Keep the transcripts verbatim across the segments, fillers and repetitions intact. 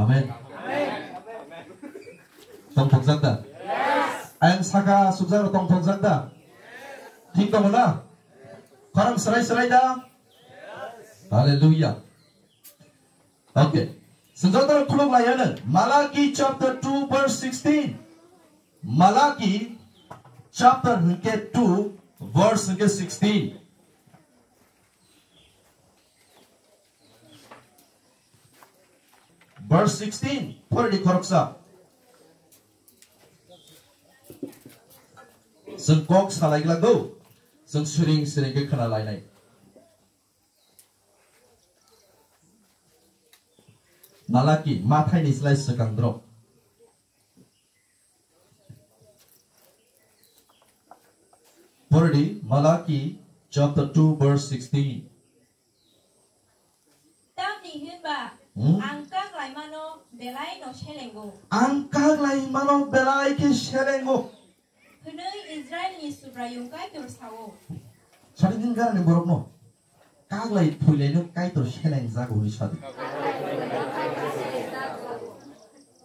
Amen. Tongthokjak da? Ayang saka sukjak tongthokjak da? Thik tongo na? Khorang srai srai da? Hallelujah. Okay. Swngjak da khuluk lai ano. Malachi chapter two verse sixteen. Malachi chapter hwnkhe two verse hwnkhe sixteen. Verse sixteen, phordi khoroksa. Chwng kok salai glak do, chwng siring siring khe khna lainai. Malaki, mathai ni slai swkang drop. Phordi, Malaki chapter two verse sixteen. Tamni hwnba Hmm? ang kak laimano belai no selengo. Ang kak laimano belai khe selengo. Hwnwi Israilni Subraiyung Kaitor sao. Sadi din garani borokno. Kak lai phuilaino Kaitor selengjago hwnwi sadi.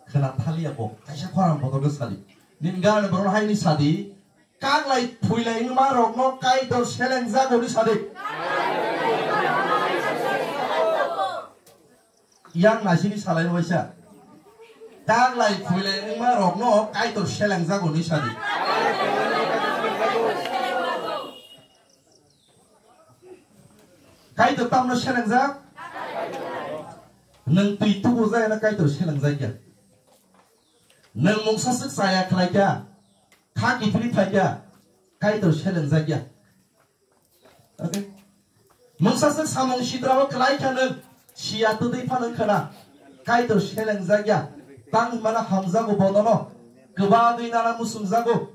Khna thaliya bo, kaisa khorang bodol khe sadi. Din garani borokno haini sadi. Kak lai phuilai wngma rokno Kaitor selengjago hwnwi sadi. Yang nasini salai waisa. Kak lai phuilai wngma rokno Kaitor selengjago hwnwi sadi. Kaitor tamno selengjak? Nwng twi tubu jaya na Kaitor selengjak ya. Nwng mungsa swk chaya khlai kha, kha kiphilwi phai kha, Kaitor selengjak ya. Okay? Mungsa swk samung sitra o khlai kha nwng, siya twtwi phano khna, Kaitor selengjak ya. Tang hwnmano hamjago bodono, kwbagwi nana musungjago.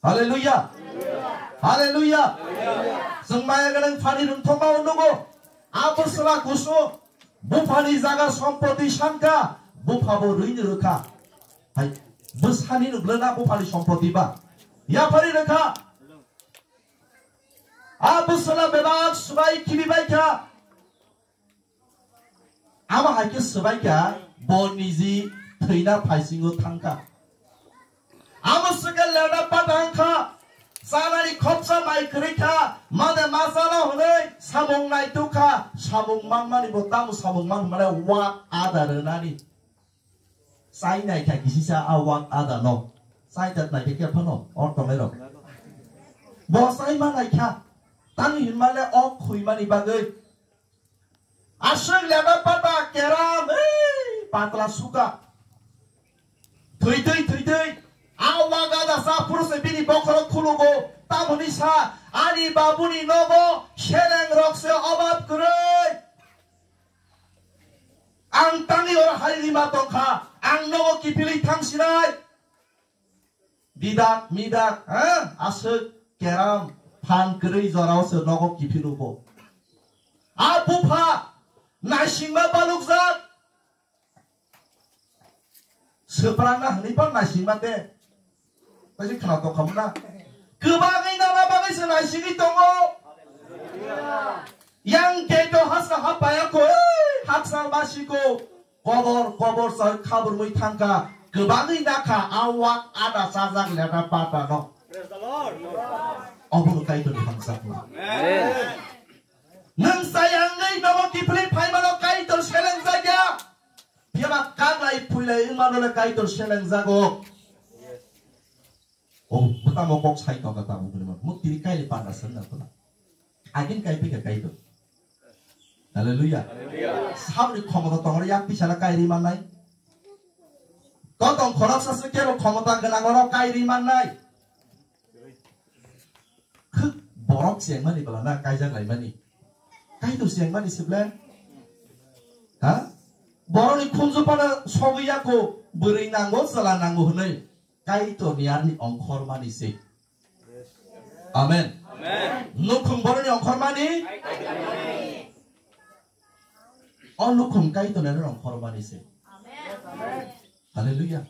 Hallelujah. Hallelujah. Chwng maya gwnang phani rwngthoma o nugo. Abo swla kusu buphani jaga sompoti sankha, bupha bo rwini rwkha. Hai, bwsani nuglana buphani sompoti ba. Yaphari rwkha. Abo swla bebak swbai khibi bai kha. Abo hai khe swbai kha, bo niji thwina phaisingo thang kha. Abo swkhe leda pata wng kha, chanani khopsa mai kwrwi kha, made ma chana hwnwi samung naituk kha, samung manmani bo tamo samung man hwnmale wak ada rwnani. Chai nai kha kisisa a wak ada no. Chai tat nai khe phano, or tongnai rok. Bo chai ma nai kha, tani hwnmale o khwimani bagwi. Aswk leda pata keram, ei, patla suka. Thwitwi, thwitwi. A wagada sa phuru se bini bokhorok khulugo. Tamoni sa, ani babuni nogo seleng rok se obab kwrwi. Ang tangwi oro hai rima tongkha. Ang nogo kiphilwi thangsinai. Didak midak, ha? Aswk keram phan kwrwi jorao se nogo kiphilwi bo. A bupha naisingma balukjak. Swprangna hwnwi phan naisingma de. Kaisa khna tongkha muna. Kwbangwi nana bagwi se naisingwi tongo. Yang gate o hasa hapaya ko, ei, haksa masiko. Kobor, kobor sa khaburmui thangkha, kwbangwi nakha, a wak ada chajak leda pata no. Obono Kaitorni hamjakma. Nwng sayangwi nogo kiphilwi phaimano Kaitor selengjak ya. Phiyaba kaglai phuilai wngmano le Kaitor selengjago. O bwtamo kok sai tongkha tabuk hwnwi mano. Mo tini kaili panda swnna phano. Agin kai phika Kaitor. Hallelujah. Hallelujah. Sabni khomota tongro yak pisala kairi mannai. Kotong khoroksa se kebo khomota gwnang oro kairi mannai. Khuk borok chengmani bwlana kaijak laimani. Kaitor chengmani se bwle. Ha? Borokni khunju phano sogwi yako bwrwi nango chwla nango hwnwi. Kaitorni arni ongkhormani se. Amen. Amen. Nukhung boroni ongkhormani. O nukhung Kaitorni arni ongkhormani se. Hallelujah.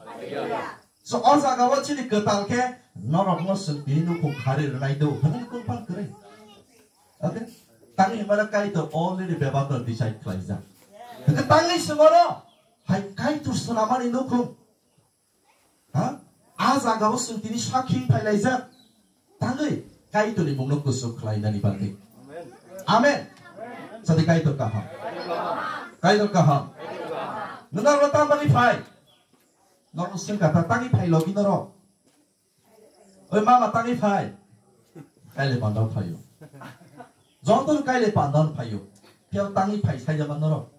So o jaga o chini kwtal khe norok no swng tini nukhung khari rwnai do hwnwi kun phan kwrwi. Okay? Tangwi hwnba Kaitor already bebak no decide khlaijak. Hwnkhe tangwi swng oro. Hai Kaitor swnamani nukhung. Ha? A jagao chwng tini sakhi phailaijak. Tangwi Kaitorni mungno kuchuk khlainani bagwi. Amen. Sadi Kaitor kaham. Kaitor kaham. Nwnarok tam bagwi phai. Norok swngkha ta tangwi phai logi norok. Oi mama tangwi phai. Kaile pandao phaio. Joto kaile pandao phaio. Phiya tangwi phai sai jaba norok.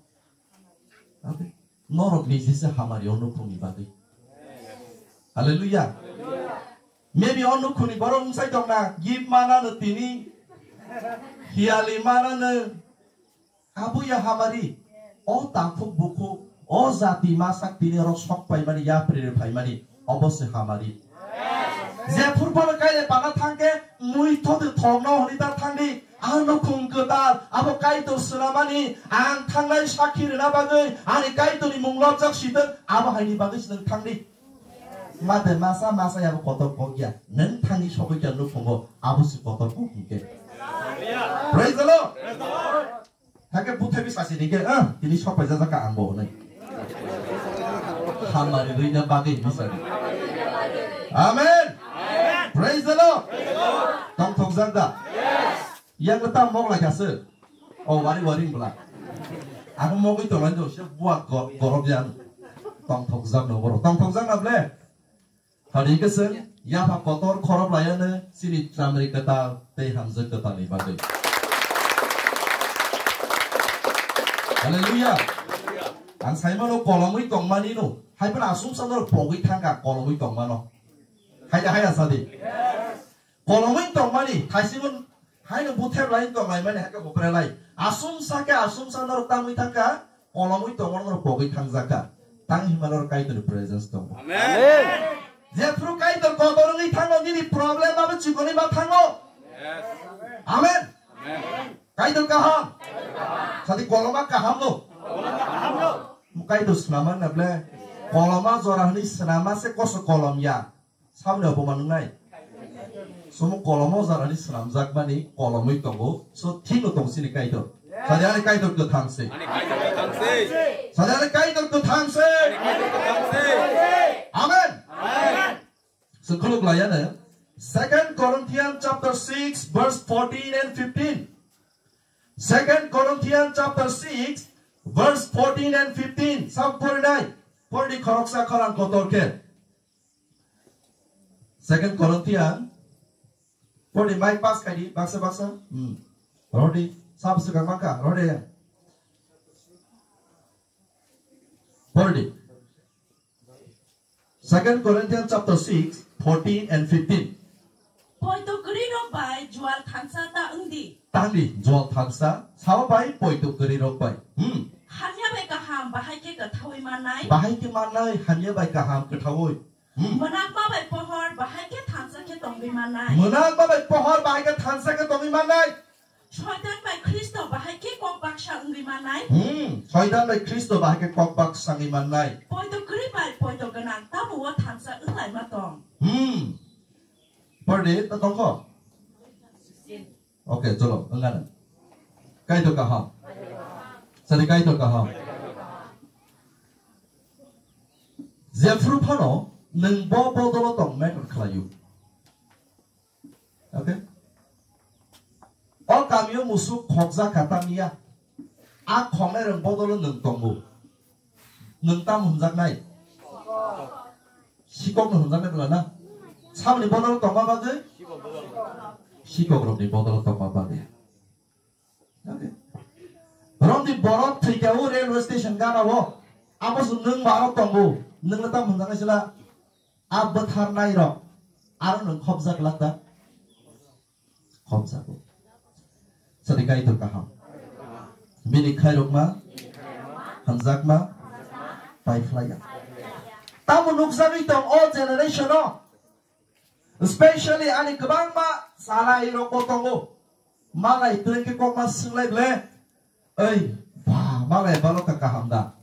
Norok ni jesa hamari o nukhungni bagwi. Hallelujah. Maybe o nukhungni borok wngsai tongna gift mana no tini. Hiali mana no. Abuya hamari, o takhuk bukhuk, o jati masak tini rok sok paimani, yapri rwi phaimani, obo se hamari. Jephru phano kaile pana thangkhe, mui thodi thokno hwnwi ta thangdi, ang nukhung kwtal, abo Kaitor swnamani, ang thangnai sakhi rwna bagwi, ani Kaitorni mung lobjak sitwk, abo haini bagwi se nwng thangdi. Mate masa masa yabo kotor kok ya, nwng thangwi sogwi kya nukhungo, abo se kotor kok hwnkhe. Praise the Lord. Hakhe buthai bisasi ni khe, ah, tini sok paijak kha ang bo hwnwi. Hamari rwina bagwi bisadi. Amen. Praise the Lord. Tongthokjak da? Yang ta mok lai kha se. O wari wari bla. Ang mogwi tonglai do se buat go-, gorob yang. Tongthokjak no borok. Tongthokjak na ble? Hadi keseng, yapha kotor khorok layano, sini chamri kwtal, tei hamjwk kwtalni bagwi. Hallelujah. Ang saimano kolomwi tongmani no, hai phano asumsa norok pogwi thangkha kolomwi tongmano. Hai da, hai da sadi. Kolomwi tongmani, thaisingo haino buthep lai tonglaimani, hakhe bupre lai. Asumsa khe asumsa norok tangwi thangkha, kolomwi tongmano norok pogwi thangjakha. Tang hima norok Kaitorni presence tongo. Amen. Jephru Kaitor kotor wngwi thango, nini problem abo chikoni ma thango. Yes. Amen. Amen. Kaitor kaham. Sadi koloma kaham no. Kaitor swnama na ble. Koloma jora hwnwi swnama se koso kolom ya. Saboni oboman wngnai. Somo kolomo jarani swnamjakmani kolomwi tongo. So thikno tong sini Kaitor. Sadi ani Kaitor kwthang se. Ani Kaitor kwthang se. Sadi ani Kaitor kwthang se. Ani Kaitor kwthang se. Amen. Amen. So khuluk layano Second Corinthians chapter six verse fourteen and fifteen. Second Corinthians chapter six verse fourteen and fifteen. Sam porinai. Pordi khoroksa khorang kotor khe. Second Corinthians. Pordi mic pass khaidi, baksa baksa. Hmm. Rodi, sab swkang maka, rodi. Pordi. Second Corinthians chapter six, fourteen and fifteen. Poito kwrwi rok bai jual thansa ta wng di. Tangdi, jual thansa, sao bai poito kwrwi rok bai. Hmm. Hamya bai kaham, bahai khe kwthaui mannai. Bahai khe mannai, hamya bai kaham kwthaui. Hmm. Mwnakma bai pohor bahai khe thansa khe tongwi mannai. Mwnakma bai pohor bahai khe thansa khe tongwi mannai. Soitan bai Khristo bahai khe kok baksa wngwi mannai. Hmm. Soitan bai Khristo bahai khe kok baksa wngwi mannai. Poito kwrwi bai poito gwnang tamo o thansa wnglaima tong. Hmm. Pordi, ta tongkho? Okay, cholo, wngano. Kaitor kaham. Sadi Kaitor kaham. Jephru phano nwng bo bodolo tong matter khlaio. Okay? O kamio musuk khokjak kha tamya. A khoknai rwng bodolo nwng tongo. Nwng tam hwnjaknai? Sikok no hwnjaknai bwla na? Saboni bodolo tongma bagwi? Sikok rokni bodolo tongma bagwi. Okay. Romni borok thwikha o railway station gana o. Abo se nwng ba aro tongo. Nwng le tam hwnjaknai sila. A bwtharnai rok. Aro nwng khopjak lak da? Khopjago. Sadi Kaitor kaham. Bini khairokma, hamjakma, paiphlaiya. Tamo nukjagwi tong o generation o. Especially ani kwbangma chalairokbo tongo. Malai twrwng khe kokma swnglaibole. Oi, ba, malai balo ka kaham da?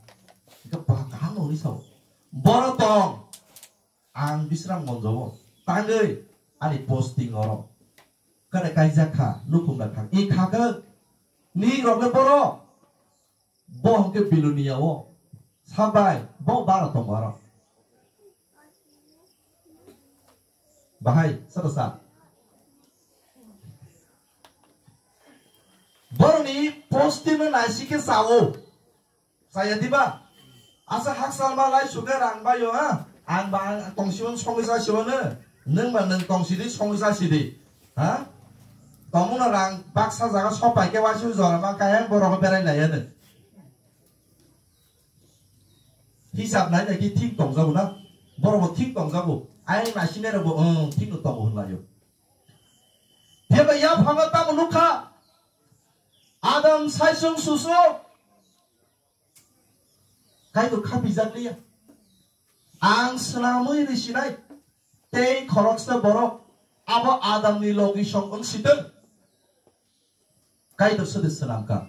Ba, kaham noni sao. Boro tong. Ang Bisram Gonjo o tangwi ani posting oro. Kare kaijak kha, nukhung na thang. I kha khe ni rok le boro. Bo hwnkhe Bilonia o. Sabai, bo bara tongo aro. Bahai, sata sa. Boroni posti no naisi ke sao. Saya diba? Asa haksalma lai suke rang bayo ha. Ang ba ang tongsiwon songwi sasiwano. Nung ba nung tongsidi songwi sasidi. Ha? Tongmuna rang baksa jaga sopai ke wasu jora ma kaya borok berai lai ano. Hisab nai nai ki thik tongjago na. Borok bo thik tongjago. Ai naisi nai rok bo, um, thik no tongo hwnlaio. Phiya ba ya phano tamo nukha. Adam saisung susu. Kaitor khapijak liya. Ang swnamwi risinai. Tei khoroksa borok abo Adamni logisong wng sitwng. Kaitor sodi swnamkha.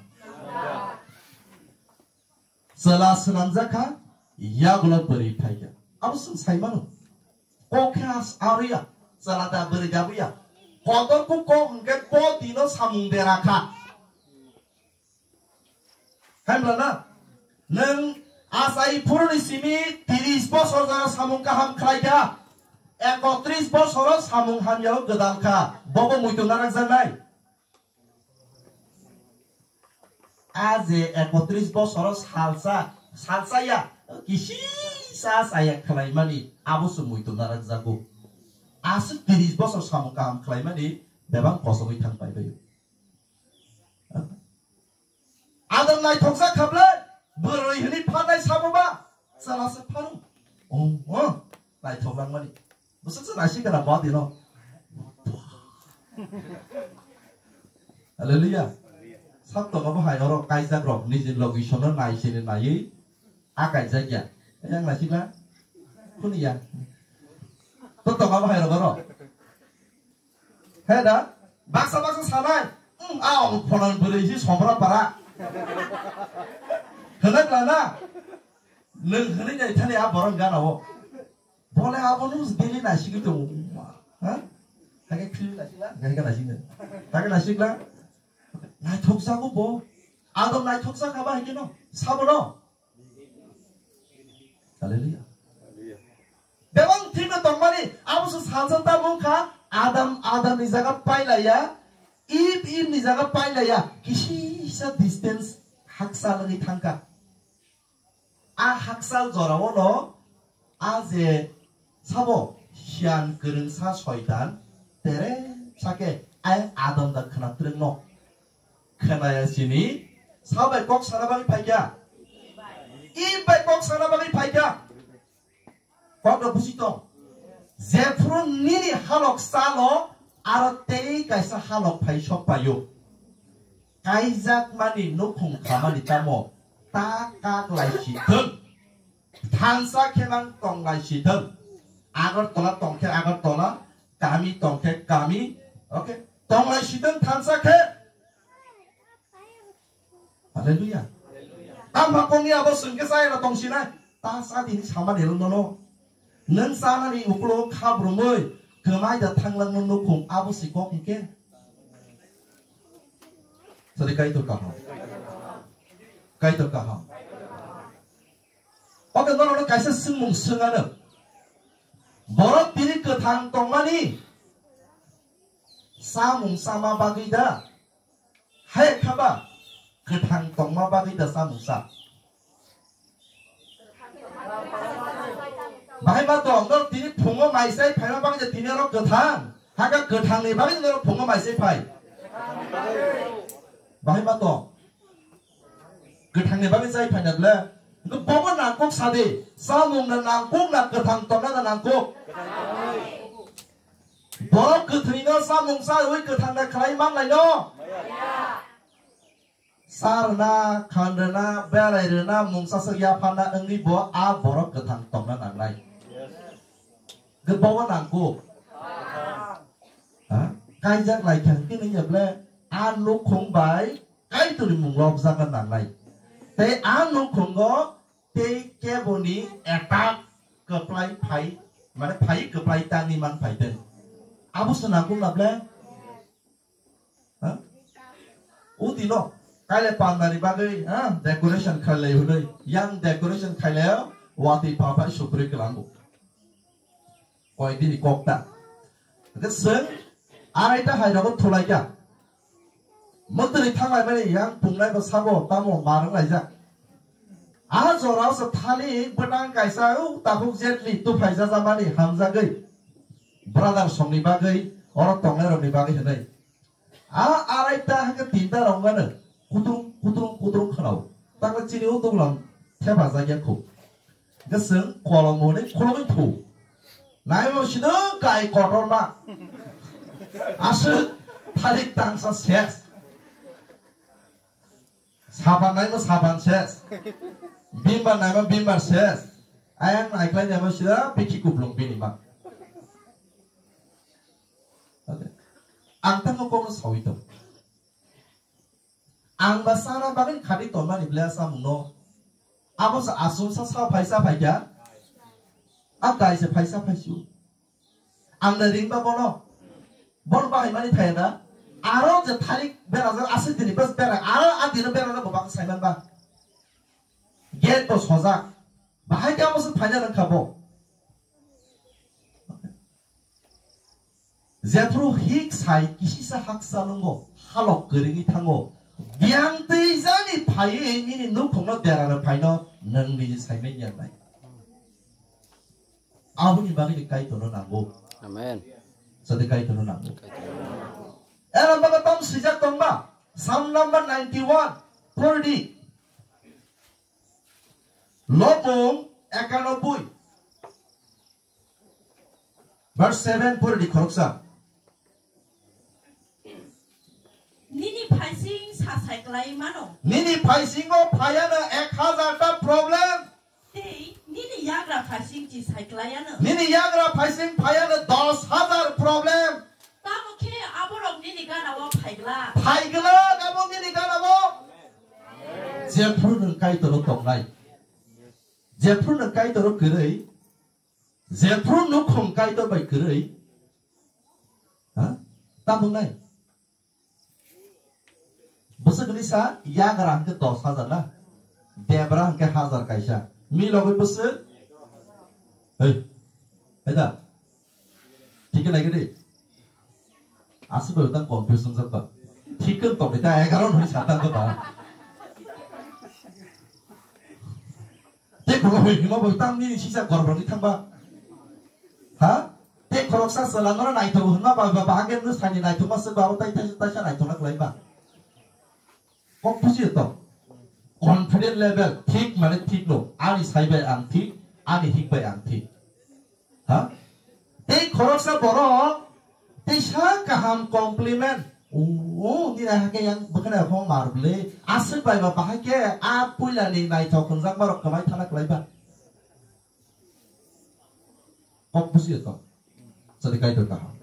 Chwla swnamjakha, yagulo bwrwi phaikha. Abo chwng sai mano. Kok khe as-, aruya, chwla da bwrwi da buya. Kotor kuk kok hwnkhe bo dino samung berakha. Hemla na? Nwng achai phuruni simi tiris bosor jora samung kaham khlaikha, ekotris bosoro samung hamyao gwdalkha, bobo muitu narakjaknai. A je ekotris bosoro salsa, salsa ya, kisisa saya khlaimani, abo se muitu narakjago. Aswk tiris bosor samung kaham khlaimani, bebak kosogwi thang paibaio. Adam naithokjak kha ble, bwrwi hwnwi pharnai sabo ba, chwla se pharo. Oh, oh, naithok langmani. Bwswk se naising kana ba dino. Hallelujah. Sak tongo bo hai oro kaijak rok nijin logi sono nai sini naiwi. A kaijak ya. Yang naising na? Kuni ya. To tongo bo hai rok oro. He da, baksa baksa sanai, "Hmm, a ong phonan bwrwi si somra para." Hwnwi kla na? Nwng hwnwi nai thani a borok gana o. Bole abo nung daily nai sigwi tongo. Ha? Hake khili nai sigla, hake nai sigla. Hake nai sigla. Naithok jago bo. Adam naithok jakha ba hake no. Sabo no. Hallelujah. Bebak thikno tongmani, abo se salsa ta mungkha, Adam, Adam ni jaga pailaiya, Eve, Eve ni jaga pailaiya, kisisa distance haksa lagwi thangkha. A haksa jorao no, a je sabo siyan kwrwngsa soitan, tere sake ayang Adam da khna twrwngno. Khnaya sini, sa bai kok sana bagwi phaikha? Eve bai kok sana bagwi phaikha? Kok no busi tong. Jephru nini halok salo, aro tei kaisa halok phai sok paio. Kaijak mani nukhung khamani tamo, ta kak lai si thung. Thansa khe nang tong lai si thung. Agartala tong khe Agartala, kami tong khe kami. Okay? Tong lai si thung thansa khe. Hallelujah. Tamo kongni abo sengke saya na tong sinai. Ta sa dini sama ni rung nono. Neng sana ni ukulo khabrumoi. Kemai da thanglang no nukhung abo si kok hingke. Sadi kaitor kaham. Kaitor kaham. Oke, nono no kaisa sengmung sengano. Borok tini kwthang tongmani. Samung sama bagwi da. Hai khaba. Kwthang tongma bagwi da samung sa. Bahai ma tong, no tini phungo maisai phaima bagwi da tini oro kwthang. Haka kwthang ni bagwi no phungo maisai phai. Bahai ma tong. Kwthangni bagwi chai phaina ble. Hwnkhe bobo nangkuk sadi. Chamung na nangkuk na kwthang tongna na nangkuk. Borok kwthwino chamung chawi kwthang na khlai manlaino. Cha rwna, khan rwna, belai rwna, mungsa swk yapharna wngwi bo a borok kwthang tongna nangnai. Hwnkhe bobo nangkuk. Ha? Kaijak lai kha hwnkhe nini ble a nukhung bai Kaitorni mung lobjakna nangnai. Tei a nukhungo tei keboni attack kwplai phai, mane phai kwplai tangwi man phai tong. Abo se nangkuk na ble? Ha? Udilo. Kaile pandani bagwi, ha, decoration khailai hwnwi. Yang decoration khailaio, watwi papai suprwi kwlango. Koi dini kokta. Hwnkhe chwng araita hai rogo thulaikha. Mwtwrwi thanglaimani yang pungnai bo sabo tamo marwng laijak. A jorao se thali bwtang kaisa u takhuk jetli tuphai jajamani hamjagwi. Brother songni bagwi, oro tongnai rokni bagwi hwnwi. A araita hwnkhe tinta rok wngmano kutrum kutrum kutrum khwnao. Takle chini o duglam thepajak ya khu. Hwnkhe chwng kolom hwnwi khulogwi thu. Naima sino kai kotorma. Aswk thalik tangsa ses. Saban naima saban ses. Bimbar naima bimbar ses. Ayang naikhlai naima sida bikhi kuplung bini ma. Ang tamo kokno sawi tong. Ang ba sana bagwi khati tongmani ble samungno. Abo sa asung sa sa phaisa phaikha. A kaisa phaisa phaisu. Ang na ringba bono. Bono bahai mani thaya na. Aro je thalik berajak aswk dini bas bera. Aro a dino berajak bo bang saiman ba. Gate bo sojak. Bahai khe abo se phaina nang kha bo. Jephru hik sai kisisa haksa nungo halok kwrwini thango. Biyang twi jani phaiwi nini nukhungno derano phaino nwng niji saimanya nai. Aboni bagwi ni Kaitorno nango. Amen. Sadi Kaitorno nango. Ela baga tam sijak tongba. Psalm number ninety-one, four D. Lobong ekanobui. Verse seven pori di khoroksa. Nini phaising sa saiklai mano. Nini phaisingo phayano ek hazar ta problem. Tei nini yagra phaising chi saiklaiano. Nini yagra phaising phayano dos hazar problem. Tamo khe aborok nini ganao phaiglak. Phaiglak abo nini ganao. Jephru nwng Kaitoro tongnai. Jephru nwng Kaitoro kwrwi. Jephru nukhung Kaitor bai kwrwi. Ha? Tamo nai. Bwswk ni sa yagra hwnkhe dos hazar na? Debra hwnkhe hazar kaisa. Mi logoi bwswk? Hei. Hei da. Thik khe naikhe di. Aswk bai tang confuse wngjak ba. Thik khe tongwi ta egaro noi sa tang ba. Tei khorok hoi hima bai tang nini sisa gorborok ni thang ba. Ha? Tei khoroksa chwla nono naithok hwnma ba, ba, ba, hake nwsani naithokma swk ba, abo tai, tai, taisa naithokna kwlai ba. Kok buji to. Confident level thik mane thik no. Ani sai bai ang thik, ani hik bai ang thik. Ha? Tei khoroksa borok teisa kaham compliment. O, o, nini hake yang bwkhwnai phone mar bwle. Aswk bai ba bahai khe a puila ni naithok hwnjak marok kwmai thana kwlai ba. Kok buji to. Sadi Kaitor kaham.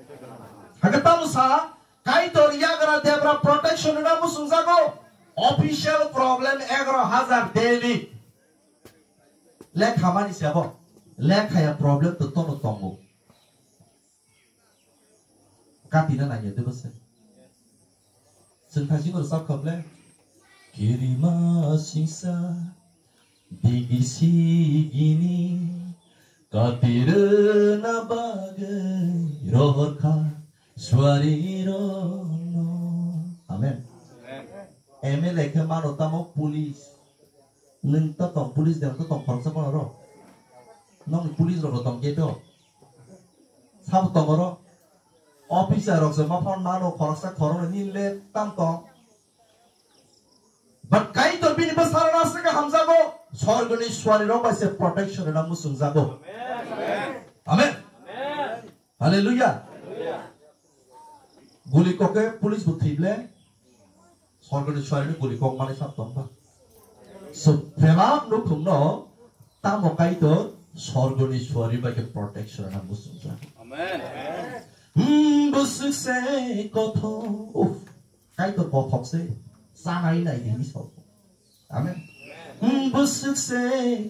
Hake tamo sa, Kaitor yagra debra protection na musung jago. Official problem egaro hazar daily. Lekha mani sabo. Lekha ya problem to tono tongo. Katina nangya de bose. Chwng thai singor sab khaple. Kirima singsa. Digi sigini. Katirna bagwi rohor kha. Suari rono. Amen. M L A khe mano tamo police. Nwng to tong police de to tong khoroksa bono ro. Nong police rok tong gate o. Sabo tong oro. Officer rok se ma phone mano khoroksa khoroknwi ni le tam tong. But Kaitor bini bwsarok aswk hamjago. Sorgoni suari rok bai se protection rwna muchung jago. Amen. Hallelujah. Guli koke police bo thible. Sorgoni suari guli kok mani sab tong ba. So, phelak nukhung no tamo Kaitor sorgoni suari bai ke protection na muchung jago. Amen. Hmm, bwswk se kothok. Uff, Kaitor kothok se. Chanai nai di so. Amen. Hmm, bwswk se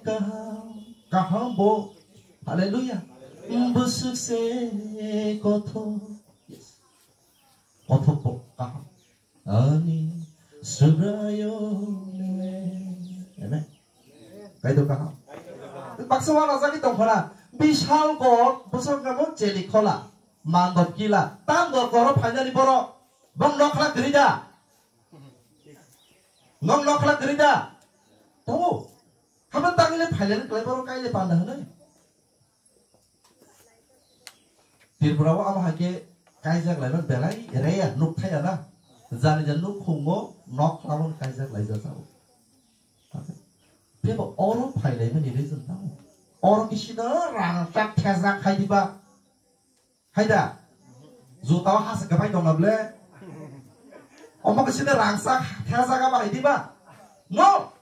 kaham. Kaham bo. Hallelujah. Hmm, bwswk se kothok. Yes. Kothok bo kaham. Ani Subraiyung le. Amen. Kaitor kaham. Baksa wana jagwi tongkhana. Bishal God, bosong kamo cheli khola. Mandop kila. Tam dor koro phainani borok. Bong nokla giri da. Nong nokla giri da. Tongo. Hama tangile phailani klai borok kaile panda hwnwi. Tripura o amo hai khe kaijak laimani belai rare, nukthai ya na. Jani jani nukhungo nok lamani kaijak laijak jago. Tebo oro phailaimani reason tamo. Oro kisino rang chak thejak hai diba. Hai da. Juta o hasa kapai tong na ble. Omo kisino rang chak thejak abo hai diba. No.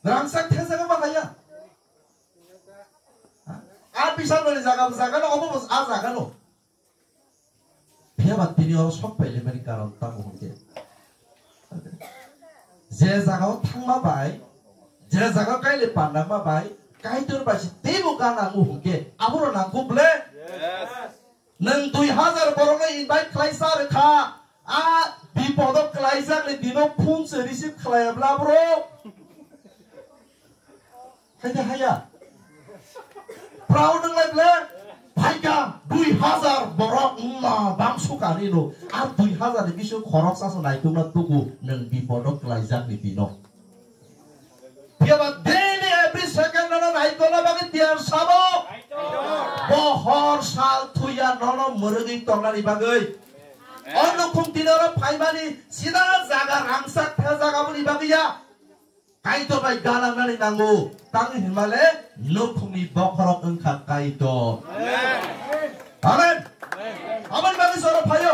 Rangchak thejak ma haya. A bisal bani jaga, jaga no, obo bos a jaga no. Phiya ba tini oro sok pai lemani karon tamo hwnkhe. Je jaga o thangma bai, je jaga o kaile panda ma bai, Kaitor bai se teibo gana mu hwnkhe, aboro nangkuk le. Yes. Nwng dui hazar borokno invite khlaisa rwkha, a bipodo kwlaijakni dino phone se receive khlaiya bla bro. Haida haya. Proud wnglai ble. Phaikha dui hazar borok wngma bang sukani no. A dui hazar ni bisingo khoroksa se naitukna tuku nwng bipodo kwlaijakni dino. Phiya ba daily every second nono naitokna bagwi tiyar sabo. Bohor sal thuya nono mwrwgwi tongnani bagwi. O nukhung tini oro phaimani sida jaga rangchak thajak aboni bagwi ya. Kaitor bai ganangnani nango. Tang hinmale nukhungni bokhorok wngkha Kaitor. Amen. Aboni bagwi se oro phaio.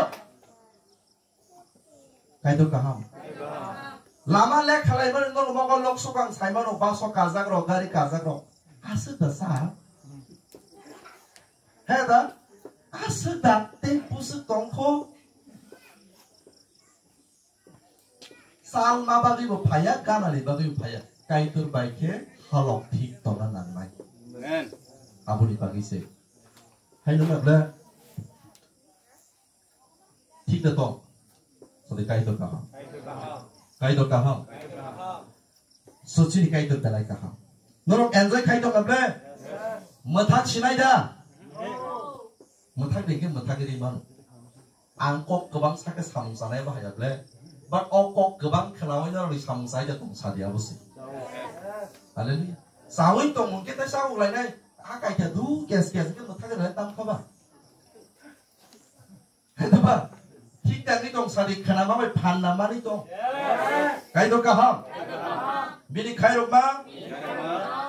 Kaitor kaham. Lama lek khalai mani nono mogo lok sukang sai mano, baso kajak rok, gari kajak rok. Aswk da sa? He da? Aswk da tei puswk tongkho? Chalna bagwi bo phaiya, ganani bagwi bo phaiya. Kaitor bai khe halok thik tongna nangnai. Amen. Aboni bagwi se. Hai nung ble. Thik da tong. Sadi Kaitor kaham. Kaitor kaham. So chini Kaitor belai kaham. Norok enjoy khai tong ble? Mwthak sinai da? Mwthak de khe mwthak ri mano. Ang kok kwbang sakhe samung chanai bahai ble. But o kok kwbang khnawi norokni samung chai da tong sadi abo se. Hallelujah. Sawi tong mungke tai sa ulai nai. A kaitha du kes kes khe mwthak ri tam khaba. Diba? Thik tangwi tong sadi khwnama bai phanna mani tong. Kaitor kaham. Bini khairokma.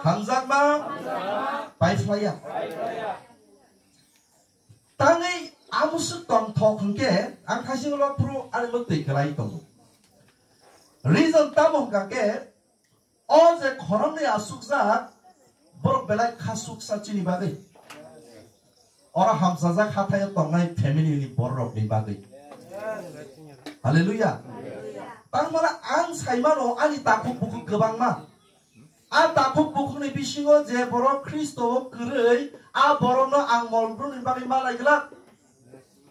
Hamjakma. Paiphlaiya. Tangwi amusuk tongthok hwnkhe ang khaising ulo phuru ani mwktwi kwlai tongo. Reason tamo hwnkha khe, o je khoroknwi asukjak, borok belai khasuksa chini bagwi. Oro hamsajak hathaio tongnai family ni bororokni bagwi. Hallelujah. Tangmana ang saimano ani takhuk bukhuk kwbangma. A takhuk bukhukni bisingo je borok Khristo o kwrwi, a borokno ang mol brumni bagwi malai glak.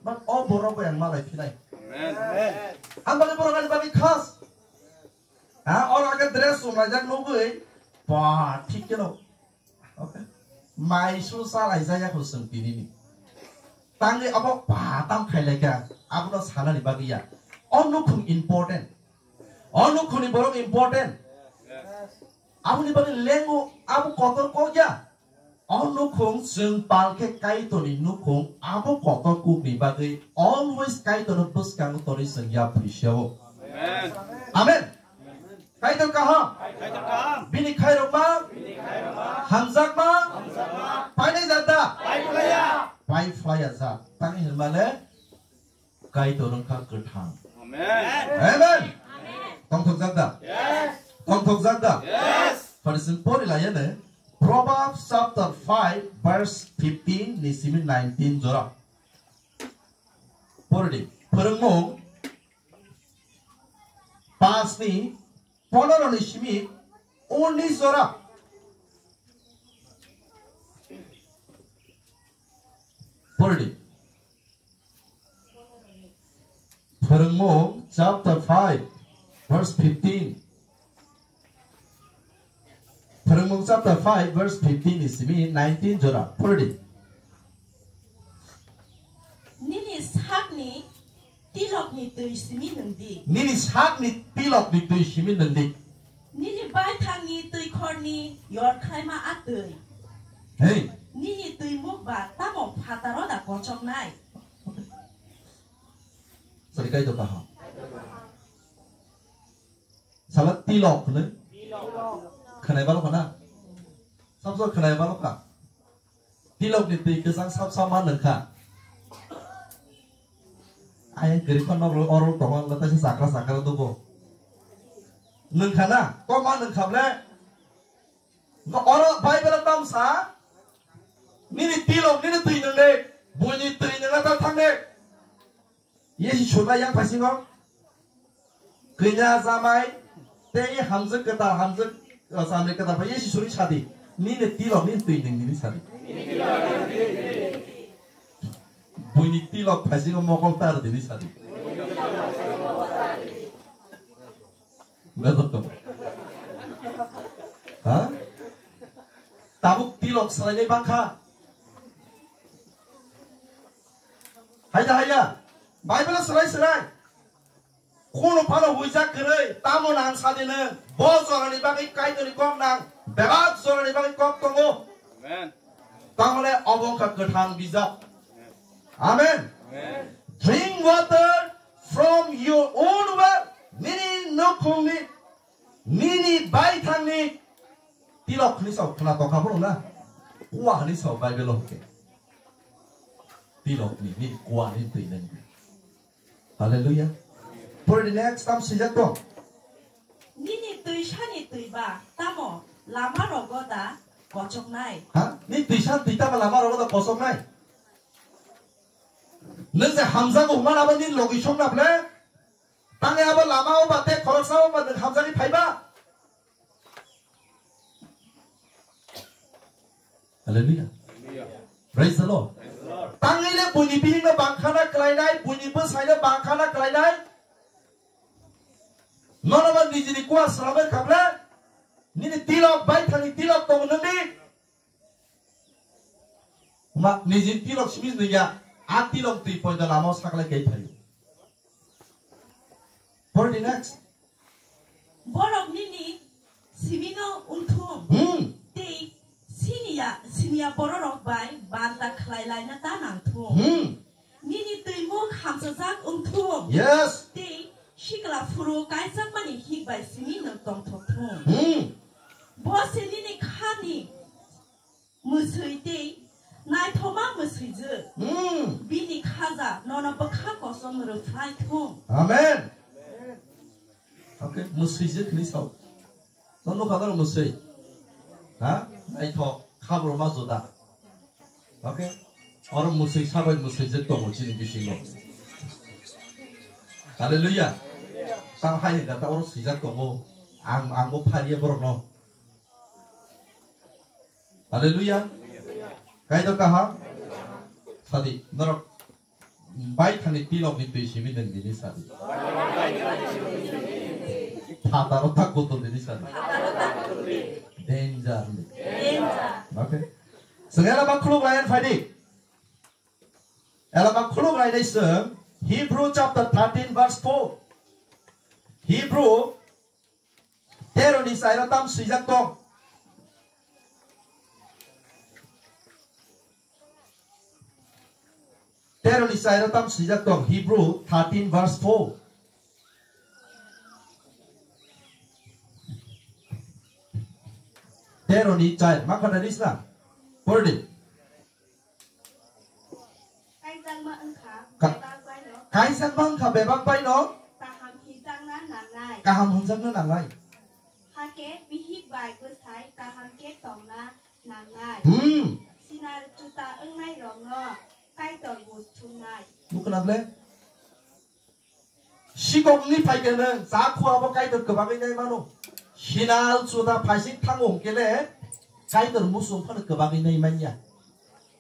But o borok bai ang malai phinai. Amen. Ang bagwi borok ani bagwi khas. Ha, oro age dress chumlaijak nugwi, ba, thik khe no. Okay. Mai su sa laijak ya ko sung tini ni. Tangwi abo ba tam khai lai kha, abono sanani bagwi ya. O nukhung important. O nukhungni borok important. Aboni bagwi lengo, abo kotor kok ya. O nukhung chwng pal khe Kaitorni nukhung, abo kotor kokni bagwi always Kaitorno bwskango torwi chwng yapri seo. Amen. Amen. Kaitor kaham. Kaitor kaham. Bini khairokma. Bini khairokma. Hamjakma. Hamjakma. Painai jat da. Paiphlaiya. Paiphlaiya jat. Tangwi hinmale Kaitor wngkha kwthang. Amen. Amen. Tongthokjak da? Yes. Tongthokjak da? Yes. Pharising pori laiya ne. Proverbs chapter five verse fifteen ni simi nineteen jora. Pori di. Phwrwngmung paanch ni pondro ni simi unis jora. Pori di. Phwrwngmung chapter five, verse fifteen. Phwrwngmung chapter five, verse fifteen ni simi nineteen jora phurdi. Nini sakni tilokni twi simi nwng di. Nini sakni tilokni twi simi nwng di. Nini baithangni twi khorni yor khlaima a twi. Hey. Nini twi muk ba tamo phataro da kochoknai? Sorry, kai to kaham. Sala tilok hwnwi? Khwnai balo khana? Sab sab khwnai balo kha? Tilok ni twi kwchang sab sab ma nwng kha? Ayang kwrwi kha nok oro tongo, ang taisa chakra chakra dugo. Nwng kha na? Ko ma nwng kha ble? Oro Bible tam sa? Nini tilok, nini twi nwng de, buini twi nwng ta thang de. Yesu suna yang phasingo. Kanya jamai tei hamjwk kwtal, hamjwk, uh, samri kwtal phai Yesu suri sadi. Nini tilok ni twi nwng nini sadi. Buini tilok phasingo mokol tar dini sadi. Betul tuh. Ha? Tabuk tilok swlainai bangkha. Haida haya. Bible swlai swlai. Kono phano huijak kwrwi, tamo nang sadino, bo jorani bagwi Kaitorni kok nang, bebak jorani bagwi kok tongo. Amen. Tangle obo wngkha kwthang bijap. Amen. Amen. Drink water from your own well. Nini nukhungni, nini baithangni tilok hwnwi sao, khwna tongkha phuru na? Kua hwnwi sao Bible o hwnkhe. Tilokni, nini kuani twi nang. Hallelujah. Pore di next tam swijak tong. Nini twisani twi ba tamo lama rogo da kochoknai? Ha? Ni twisa twi tamo lama rogo da kochoknai? Nwng je hamjago hwnmani abo nini logi sokna ble? Tangwi abo lama o ba tei khoroksa o ba nwng hamjagwi phai ba? Hallelujah. Praise the Lord. Tangwi le buini bihikno bangkhana khlainai, buini bwsaino bangkhana khlainai. Nono ba nijini kua sramwi kha ble, nini tilok, baithangni tilok tongo nini. Ma, nijin tilok simi nungya, a tilok twi poito lama o saklai kai phaio. For the next. Borok nini simino wngthung. Hmm. Tei siniya, siniya bororok bai banta khlai laina ta nangthung. Hmm. Nini twi muk hamsajak wngthung. Yes. Tei sikla phuru kaijakmani hik bai simi nwng tongthokthung. Hmm. Bo se nini khani mwswi tei naithoma mwswijwk. Hmm. Bini khaja nono bwkha kosom rwphlai thung. Amen. Okay, mwswijwk hinwi sao. Nono kha doro mwswi? Ha? Naithok, khabroma juda. Okay? Oro mwswi sabai mwswijwk tongo chini bisingo. Hallelujah. Tang hai hwnkha ta oro swijak tongo. Ang, ang bo phariya borokno. Hallelujah. Kaitor kaham. Sadi, norok baithangni tilokni twi simi nwng dini sadi. Phataro tak kotor dini sadi. Danger. Okay. Sengela ba khuluk layan phadi. Ela ba khuluk lainai seng Hebrew chapter thirteen verse four. Hebrew tero ni chairo tam swijak tong. Tero ni chairo tam swijak tong. Hebrew thirteen verse four. Tero ni chai. Ma khata ris na? Purdi. Kaijakma wngkha Ka-, bebak baino. Kaijakma wngkha bebak baino. Kaham hinjakna nangnai. Kaham hinjakna nangnai. Hakhe bihik bai bwsai kaham khe tongna nangnai. Hmm. Sinar chuta wngnairokno Kaitor buj thumnai. Nukna ble? Sikokni phaikhe nwng cha khua bo Kaitor kwbangwi nai mano. Sinal chuta phaising thango hwnkhe le Kaitor muchung phano kwbangwi nai manya.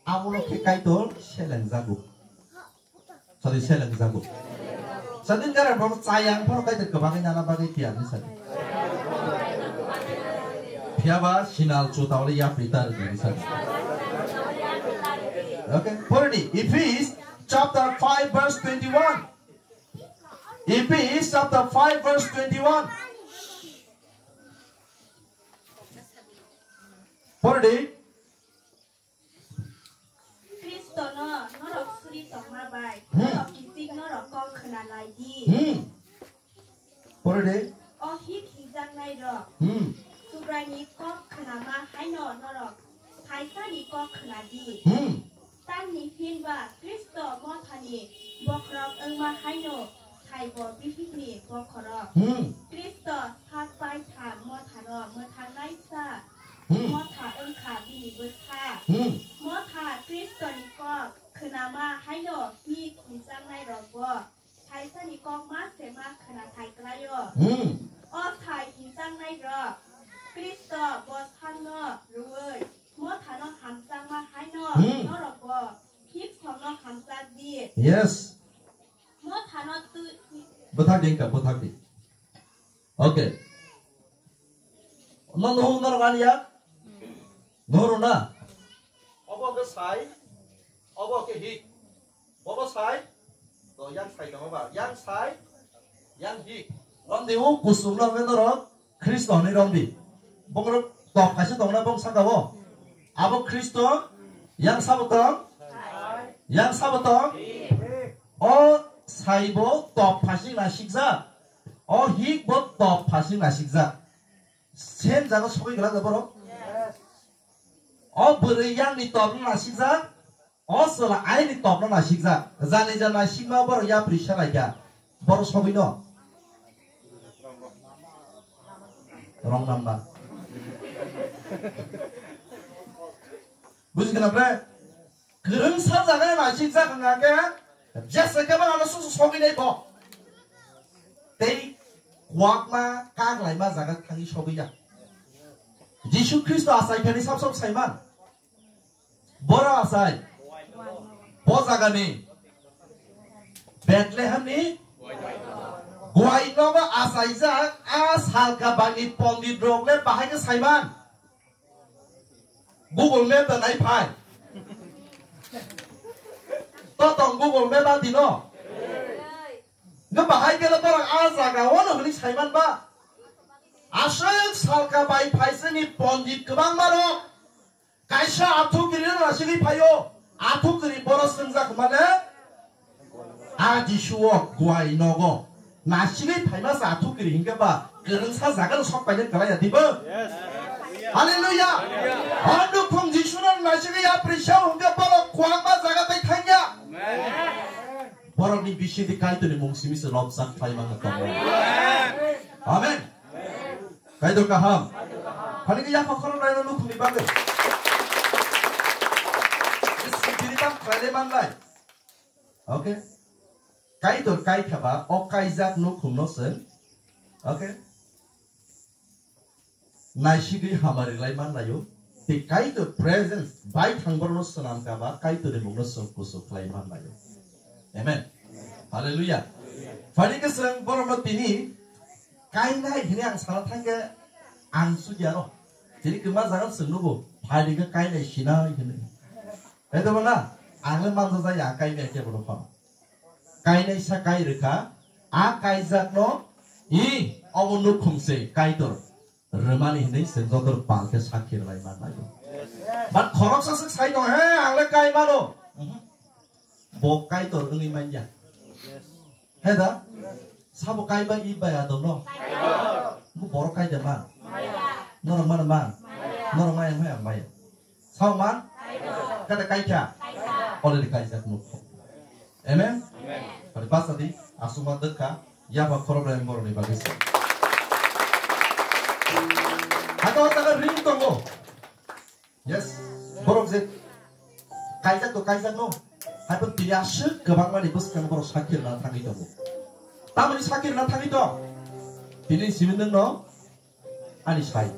Abono khe Kaitor selengjago. Sorry, selengjago. Sadin gara bro chayang phoro kaitor kwbangwi nana bagwi tiya ni sadi. Phiyaba sinal chuta wale yapri tar di sadi. Okay, pori di. Ephesians chapter five verse twenty-one. Ephesians chapter five verse twenty-one. Pori di. Khristono norok suri tongma bai, hmm, norok kichik norok kok khna lai di. Hmm. Pore de. O hik hikjaknai rok. Hmm. Subraini kok khnama haino norok phaisani kok khna di. Hmm. Tamni hinba Khristo mothani bokhorok wngma haino saibo bihikni bokhorok. Hmm. Khristo sak pai thang mothano mwthangnai sa. Hmm. Motha wngkha bini bwsa. Hmm. Motha Khristoni kok khnama haino hik himjaknai rokbo phaisani kok ma se ma khna thai klaio. Hmm. O sai himjaknai rok Khristo bosangno rwui mothano hamjakma haino, hmm, norokbo hik songno hamjak di. Yes. Mothano twi. Bwthak di wngkha, bwthak di. Okay. No, no, no, no, ya. No, no, na. Obo ke sai, obo ke hik. Obo sai, to yang sai tong ba, yang sai, yang hik. Romdi u kusum no ke norok, Khristo ni romdi. Bongro top kaisa tong na bong saka bo. Abo Khristo, yang sabo tong, yang sabo tong. O saibo top phasing na sikjak. O hik bo top phasing na sikjak. Sem jago sogwi glak da borok. O bwrwi yang ni top na sikjak. O chwla ai ni top na sikjak. Jani jana sikma borok yapri selaikha. Borok sogwi no. Wrong number. Buji kena bre? Kwrwngsa jaga naisik jak wngkha khe, jesa khe bono susu sogwi nai bo. Tei kwakma kaglaima jaga thangwi sogwi ya. Jisu Khristo achai thani sab sab saiman. Boro achai. Bo jagani. Bethlehemni guai nogo achaijak a salka bangni pondit rok le bahai khe saiman. Google Map da nai phai. To tong Google Map a dino. Nge bahai khe borok a jaga o no hwnwi saiman ba. Aswk salka bai phaisani pondit kwbangma rok. Kaisa athukiri no nasigwi phaio. Athukiri boro swngjak mane. A Jisu o guai nogo. Nasigwi phaima sa athukiri hinkhe ba kwrwngsa jaga no sok painani kwlai ya dibo. Hallelujah. Hallelujah. Honduk thung Jisu no nasigwi ya prisa hinkhe borok kwbangma jaga tai thangya. Amen. Borokni bisingtwi Kaitorni mung simi se lobjak khlai mangkha tongo. Amen. Amen. Kaitor kaham. Phani khe yapha khoroknai no nukhungni bagwi. Bini tam khlailai manlai. Okay. Kaitor kaikha ba o kaijak nukhung no se. Okay. Naisigwi hamari lai manlaio. Tei Kaitor presence bai thang borok no swnam ka ba Kaitor ni mung no song kusu khlai manlaio. Amen. Hallelujah. Phani khe chwng borok no tini kainai hwnwi ang sana thangkhe ang sugya no. Tini kwma jaga chwng nugo phai khe kainai sinai hwnwi. Hai to na? Ang le manjak ya kainai khe borok pha. Kainai sa kai rwkha a kaijak no i omo nukhung se Kaitor. Rwmani hwnwi chwng joto pal khe sakhi rwlai manlai. But khoroksa swk sai tong, "He, ang le kai mano." Mhm. Bo Kaitor wngwi man ya. He da? Sabo kai ba i bai adon no? Bo borok kai da man? Norok mano man? Norok maya hwnwi ang maya. Sao man? Kaitor. Kata kaikha? Kaikha. Already kaijak nukho. Amen? Amen. Pari basa di, asuma dekha, yaba problem boroni bagwi se. Hato taga ring tongo. Yes. Borok je kaijak to kaijak no. Hato tini aswk kwbangmani bwskang borok sakirna thangwi tongo. Tamoni sakirna thangwi tong. Tini simi nwng no. Ani sai.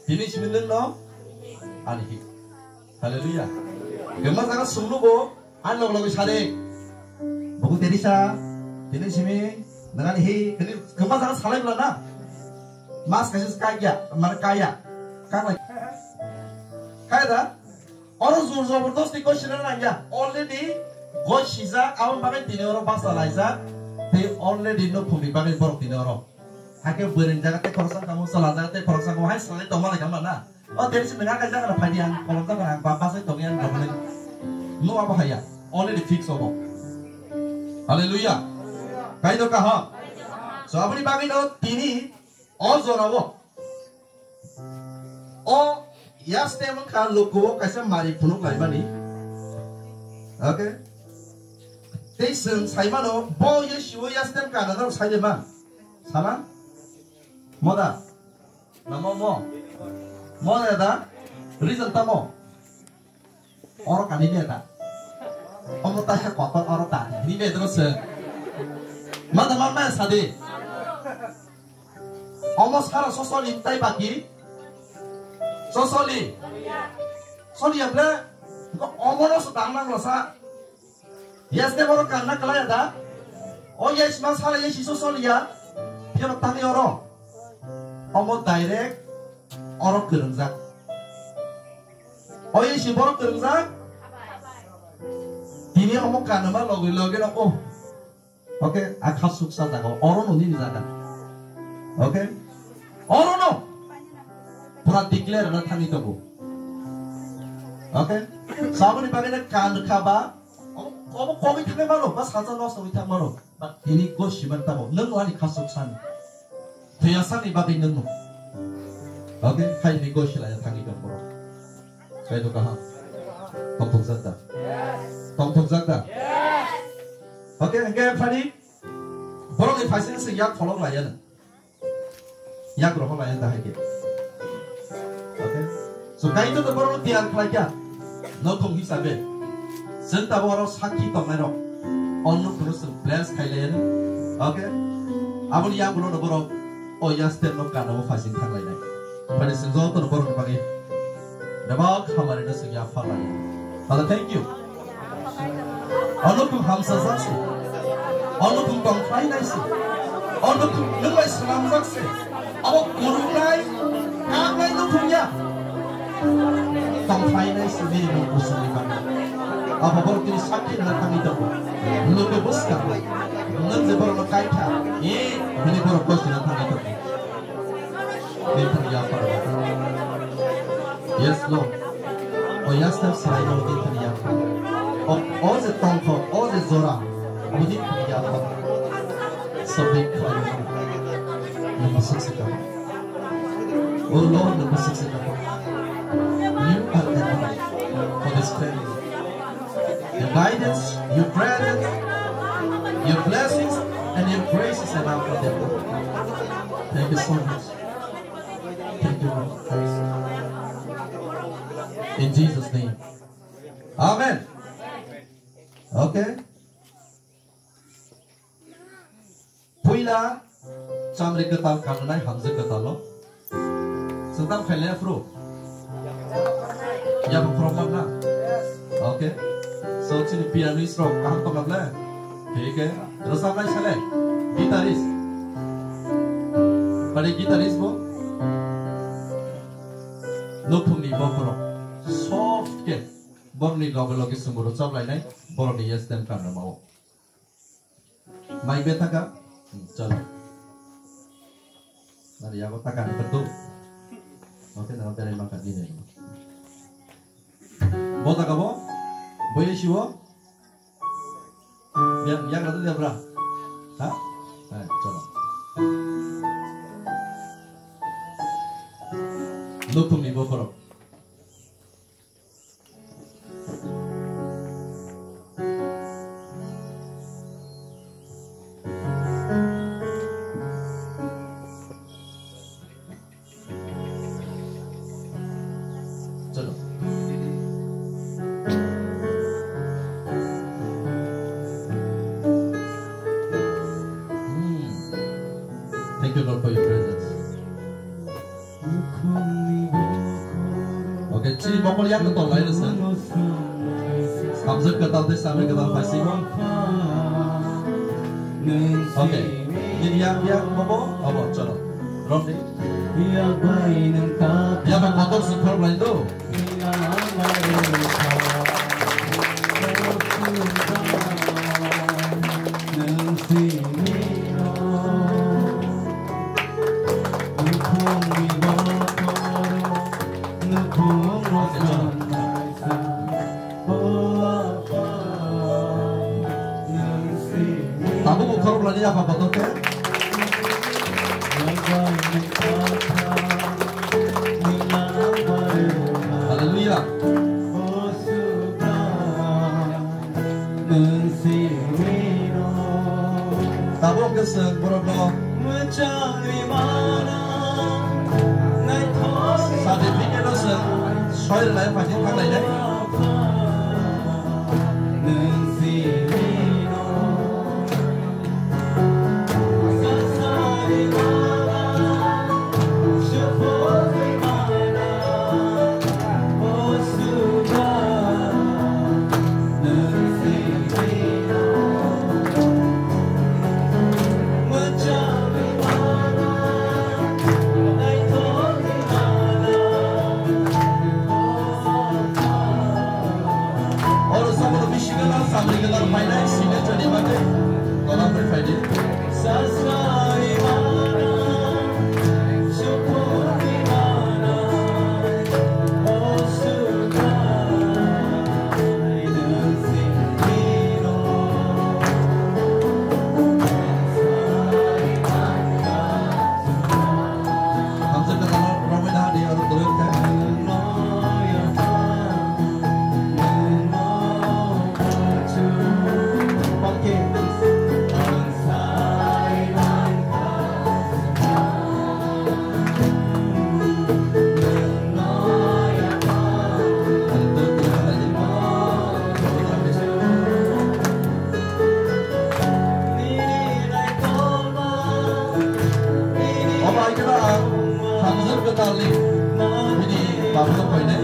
Tini simi nwng no ani hi. Hallelujah. Gema jaga sungnu bo ani log logwi sade. Buku teri sa. Tini simi nangani hi, tini kema jaga salai bla na. Mas kaisa kaya, mane kaya. Kang lai. Kaya da? Oro jor jobordosti goi sina nangya. Already goi sijak, aboni bagwi tini oro basa laijak. Tei already nukhungni bagwi borok tini oro. Hakhe bwrwini jaga tei khoroksa tamo, chwla jaga tei khoroksa tamo, hai swlai tongma lai kama na. O teni simi nang kaisa kana phai di ang, khoroksa kana ang ba-, basai tongwi ang tongwi. No abo haya. Already fix obo. Hallelujah. Kaitor kaham. So aboni bagwi no tini o jorao. O yastem wngkha lukuo kaisa mari phunuk laimani. Okay. Tei chwng saimano bo Yeshuo yastem kana norok sai de ma? Sana? Moda? Namo mo? Mo da da? Reason tamo? Oro kani ne da? Omo ta he kotor oro ta. Ni ne dro se. Mada ma ma sadi. Omo sara sosoli tai baki. Sosoli. Soli ya ble. Omo no so dang nang lo sa. Yes de boro kanna kalaya da. O yes ma sara yes iso soli ya. Piro tani oro. Omo direct oro kwrwngjak. O yes boro kwrwngjak. Tini omo kanma logi logi no o. Okay, a khasuk sa jaga, oro no nini jaga. Okay? Oro no. Pura declare na thani tongo. Okay? Saboni bagwi na kan kha ba, obo, obo kogwi thangwi mano, ba saja nosto wngwi thang mano. Ba tini go siman tamo, nang ani khasuk san. Thuyasani bagwi nangno. Okay, hai ni go silai thangwi tong borok. Kaitor kaham. Tongthokjak da? Tongthokjak da? Okay, hingke phani borok ni phaising se yak kholok laiya na. Yak rohor laiya da hai ke. Okay. So, Kaitor to borok tiyar khlai kya? Nokhung hisabe. Chwng tabuk oro sakhi tongnairok. Onno phuru chwng bless khailaiya. Okay? Aboni yagulo no borok o yaster no kana o phasing thanglainai. Phani chwng joto no borok ni bagwi bebak hamari no chwng yapharlaiya. Father, thank you. Onno khum hamsa jakse. Onno khum tongkhlai naise. Onno khum nwng bai swnam jakse. Abo kurungnai, kaknai no thung ya. Tongkhlai naise nini mung kusungni bagwi. Abo borok tini sakhi rwna thangwi tongo. Loge bwskang. Nwng je borokno kaikha, e, hwnwi borok gosina thangwi tongo. Nini thani yapharlai. Yes, Lord. O yastem srai no nini thani yapharlai. O, o je tongthok, o je jora, nini thani yapharlai. Sabik khayo. Nini sik sik khayo. Oh Lord, nini sik sik khayo. You are enough for this family. Your guidance, your presence, your blessings, and your grace is enough for them. Thank you so much. Thank you, Lord. In Jesus' name. Amen. Okay. Puila chamri kwtal kanwnai hamjwk kwtalo. Chwng tam khailaya phuru? Yabo problem na? Okay. So chini pianist rok kaham tongna ble? Thik hai. Rwchapnai sale? Guitarist. Bade guitarist bo? Nukhungni bokhorok. Soft khe. Borokni loge loge chwngbo rwchaplainai. Borokni yes tem kanna mao. Mai bethaka? Hmm, chalo. Nari yago taka ni kadu. Oke, na berai maka di ne. Bo taka bo? Boye siwo? Yang, yang kadu dia bra? Ha? Eh, chalo. Nukhungni bokhorok. Chalo. Hmm. Thank you, Lord, for your presence. Okay, chini mokol yang tong lai rasa. Hamjak katal de sampai katal pasi mo. Okay. Nini yak yak bobo? Abo, chalo. Romdi. Yak bai kotor sing khorok lai do. Tabuk khorok lani apa kotor khe? Hallelujah. Tabuk khe chwng borokno certificate-o chwng soi rwlai phaidi thanglainai. Oro sabono bisingo samrigwlak phainai signature ni bagwi kolam bai phaidi. Omo hai kheno ang hamjwk kwtalni bini bapno phainai.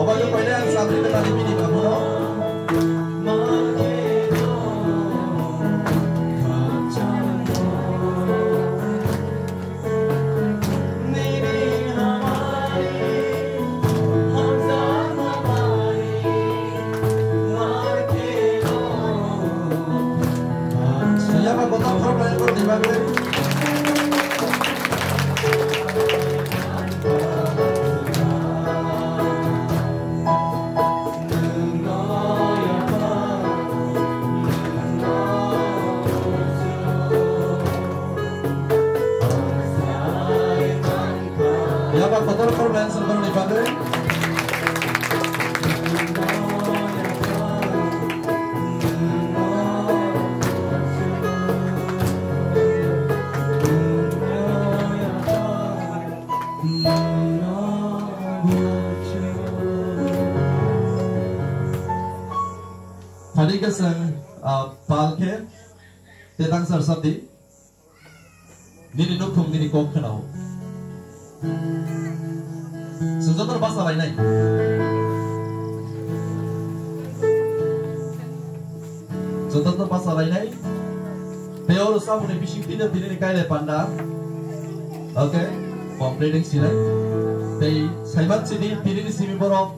Obo khe koinai ang sabri kwtalni bini bapno. Yaba kotor khorok lai kor di bagwi. Yaba kotor khorok lai songkhorni bagwi. Phadi khe chwng, ah, pal khe tetang sar sadi. Nini nukhung nini kok khwnao. Chwng jotono bachalainai. Chwng jotono bachalainai. Tei oro samungni bising tino tinini kailai panda. Okay. Completing sinai. Tei saiman sini tinini simi borok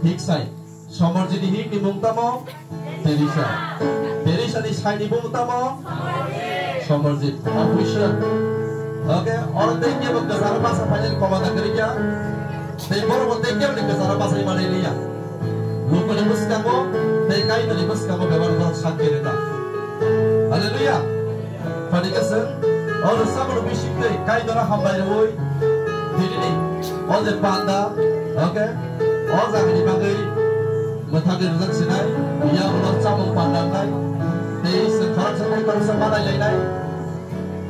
hik sai. Somorjini hikni mung tamo? Teresa. Teresa ni saini mung tamo? Somorjit. Official. Okay, oro tei kebo kwcharo basa phainani komada kwrwi kha. Tei borok bo tei kebo ni kwcharo basa manwi liya. Lukuni bwskango tei Kaitorni bwskango bebak borok sakki rwkha. Hallelujah. Phani khe chwng o rwchapmung bisingtwi Kaitorno hambai rwui tinini o je panda, okay, o jagani bagwi mwthangwi rwjak sinai, yagulo chamung panda wngnai, tei chwng khoroksa tei khoroksa manai lainai,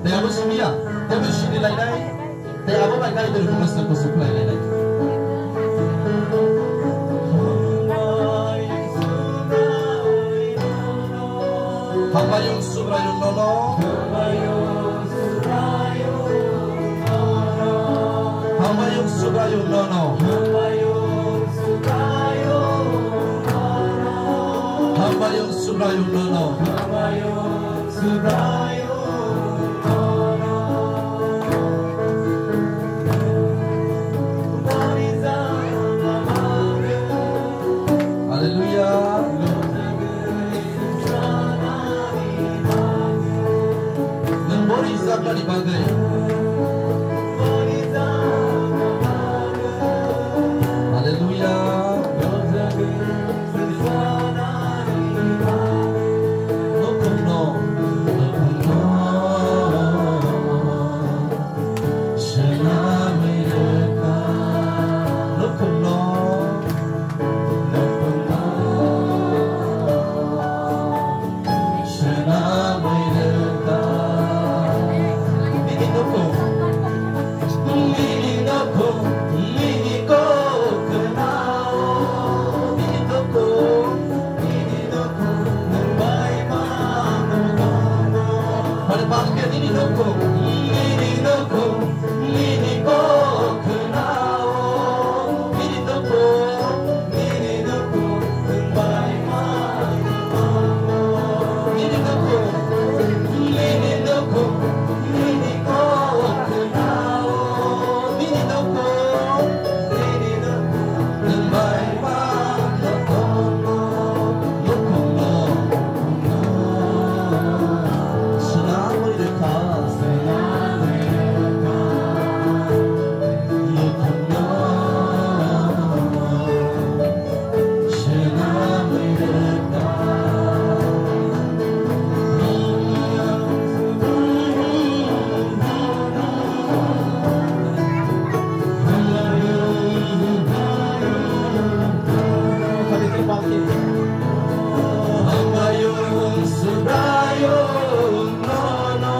tei abo simi ya, tei bo sini lainai, tei abo bai Kaitorni buino chwng kusu khlai lainai. Hambayung Subraiyung nono. Hambayung Subraiyung nono. Hambayung Subraiyung nono. Hallelujah. Nwng bo rijak nani bagwi. Hallelujah. Nukhungno, nukhungno swnamwi rwkha. Nukhungno, nukhungno swnamwi rwkha. Nini nukhung, nini nukhung, nini kok khwnao. Nini nukhung, nini nukhung, nwng bai ma nukhung. Hare palke nini nukhung, nini nukhung, nini kok khwnao. Nini nukhung, Hambayung Subraiyung nono.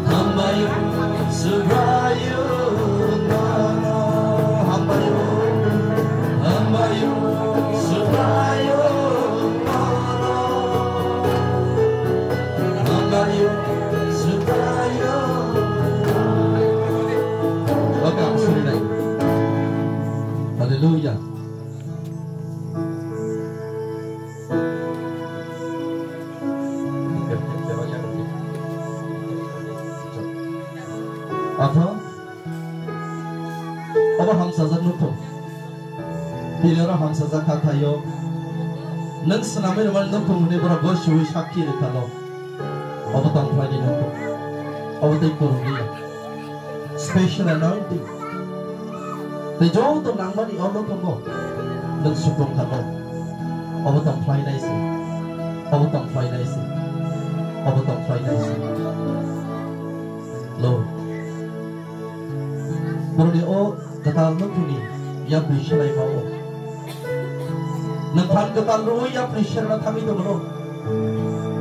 Hambayung Subraiyung nono. Hambayung, hambayung Subraiyung nono. Hambayung Subraiyung. Oke, ang surinai. Hallelujah. Apha, obo hamsajak nukhung. Tini oro hamsajak kha thaio. Nwng swnamwi rwmani nukhung hwnwi borok bo suwi sakhi rwkha no. Obo tongphlaini nukhung. Obo tei kwrwngni. Special anointing. Tei joto nangmani ono tongo. Nwng sukung kha no. Obo tong phlainai se. Obo tong phlainai se. Obo tong phlainai se. Lord. Borokni o kwtal nukhungni yapri selaima o. Nwng phan kwtal rwui yapri serna thangwi tongo no.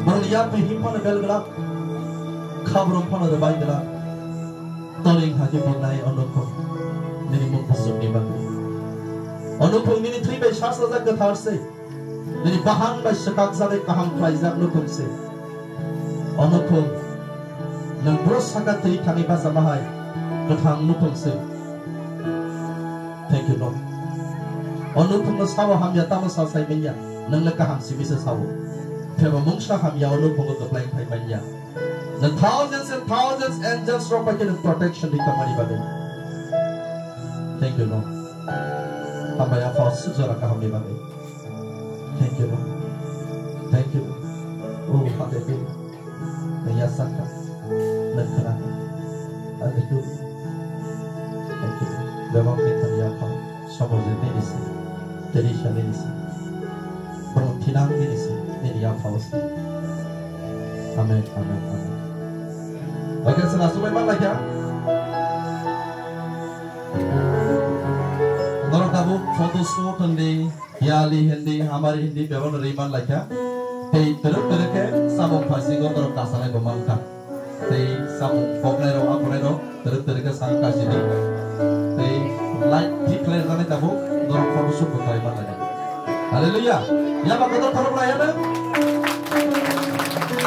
Borokni yapri himphano belglak. Khabrom phano rwbai glak. Toring hati bonai onukhung nini mung busukni bagwi. Onukhung nini thwi bai sasajak kwthar se. Nini bahang bai swkakjagwi kaham khlaijak nukhung se. Onukhung nwng bro saka twi thangwi bachama hai kwthang nukhung se. Thank you, Lord. Onukhungno sao hamya tamo sa sai manya, nwngno kaham simi se sao. Phema mungsa hamya onukhungo kwplai khai manya. The thousands and thousands angels rok bai khe protection ri tongmani bagwi. Thank you, Lord. Hambai Apha, o suk jora kahamni bagwi. Thank you, Lord. Thank you, Lord. Oh, hallelujah. Nang ya saka. Nang khna. Hallelujah. Thank you, Lord. Bebak ni kham ya Apha. Somorjit nini se, Teresa nini se, borok thinang nini se, nini yaphao se. Amen, amen, amen. Oke, chwng aswk bai manlai kha. Norok tabuk photo shoot hindi, yali hindi, hamari hindi, bebak no ri manlai kha. Tei twrwk twrwk khe samung phasingo norok kasalai bo mankha. Tei samung poknai rok, aphunai rok, twrwk twrwk khe sang kasidi. Tei Thik khlai rwjaknai tabuk norok photo shoot bo khlai man lainai. Hallelujah. Yaba kotor khorok lai ano.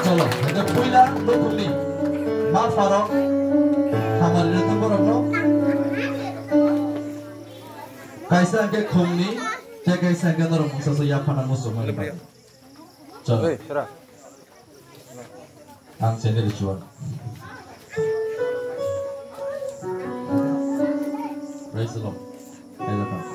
Cholo, hwnkhe puila nukhungni ma pharok hamari rwthang borokno. Kaisa hwnkhe khungni, tei kaisa hwnkhe norok mungsa so yaphana muchungmani bagwi. Cholo. Hey, Sera. Ang sendiri chuan. Praise the Lord. Praise the Lord.